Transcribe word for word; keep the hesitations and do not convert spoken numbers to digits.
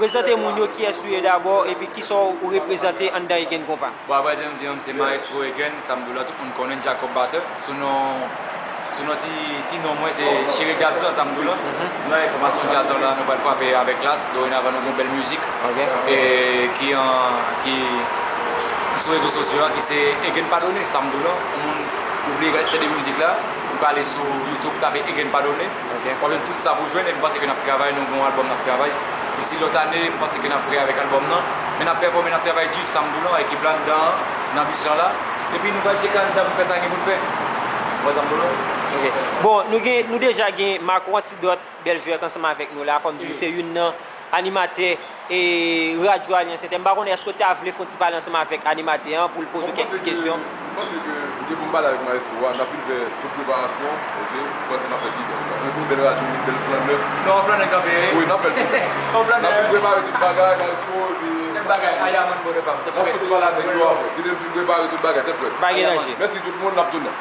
Prezante moun yo kiyès ou ye dabò, epi kisa w reprezante anndan Egen Konpa. Bon, apre James Dion, se Maestro Egen, sa m di w la, tout moun konnen Jacob Batter. Sou non, sou non ti, ti non mwen, se Cheri Djaz lan, sa m di w la. Nou nan enfòmasyon djaz lan la, nou pral frape avèk klas. Dorenavan, nou gen yon bèl mizik e ki an, ki, ki sou rezo sosyo an, ki se Egen Padone, sa m di w la. Pou moun ou vle tande mizik la, ou ka ale sou YouTube, tape Egen Padone. W ap jwenn tout sa pou jwenn, epi m panse ke n ap travay, nou gen yon albòm n ap travay. Disi lòt ane, m panse ke n ap prè avèk albòm nan. Men n ap pèfòme, n ap travay di, sa m di w lan, ekip la anndan an, nan bis lan la. Epi nou pral tcheke anndan pou fè sa gen pou n fè. Ou wè sa m di w lan? Bon, nou gen, nou deja gen Marco Antidot, bèl jwèt ansanm avèk nou la, fò m di nou se youn nan animatè e radyo Alyans F M. M pa konnen èske w ta vle fè yon ti pale ansanm avèk animatè an pou l poze w kèk ti kesyon? M panse ke m gen pou m pale avèk maestro a, n ap fin fè tout preparasyon, oke, m panse n ap fè l pi bèl. Paske nou se yon bèl radyo, yon bèl flannè. Non, flannè kanpe, wi. Wi, n ap fè l pi bèl. Yon flannè. N ap fin prepare tout bagay, maestro, se. Tèt bagay, aya man bòdè pa m, tèt frèt. N ap fouti pale avèk yo apre. Kite m fin prepare tout bagay, tèt frèt. Pa gen danje. Mèsi tout moun, n ap tounen.